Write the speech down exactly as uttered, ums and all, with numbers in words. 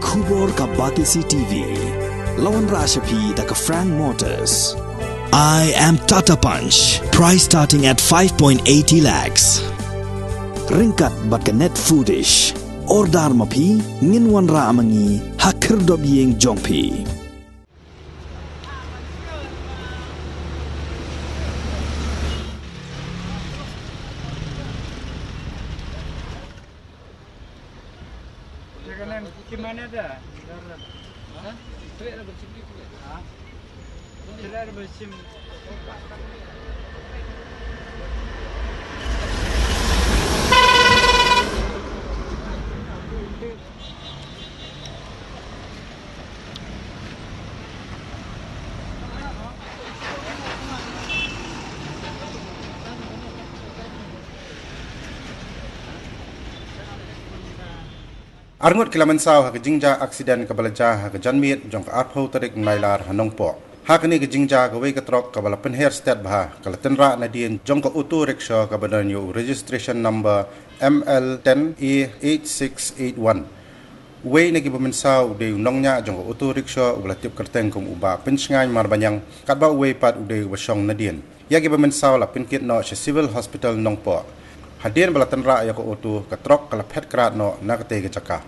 Khubor ka Batesi T V. La wanrah sha phi da ka Frank Motors. I am Tata Punch. Price starting at five point eighty lakhs. Ryngkat bad ka Net Foodish. Order ma phi, ngin wanrah ma ngi ha khyrdop ïing jong phi. Arngut ki la mynsaw ha ka jingjia aksiden kaba la jia ha ka janmiet jong ka arphew tarik Nailar ha Nongpoh. Ha kane ka jingjia, kawei ka trok kaba la pynher stet bha ka la tynrah nadien jong ka auto rickshaw kaba don ïa u registration number M L ten A eight six eight one. Uwei na kiba mynsaw u dei u nongñiah jong ka auto rickshaw uba la tip kyrteng kum u Bah Pynshngaiñ Marbaniang, katba uwei pat u dei uba shong nadien. Ïa kiba mynsaw la pynkit noh sha Civil Hospital Nongpoh. Hadien ba la tynrah ïa ka auto, ka trok ka la phet krad noh na katei ka jaka.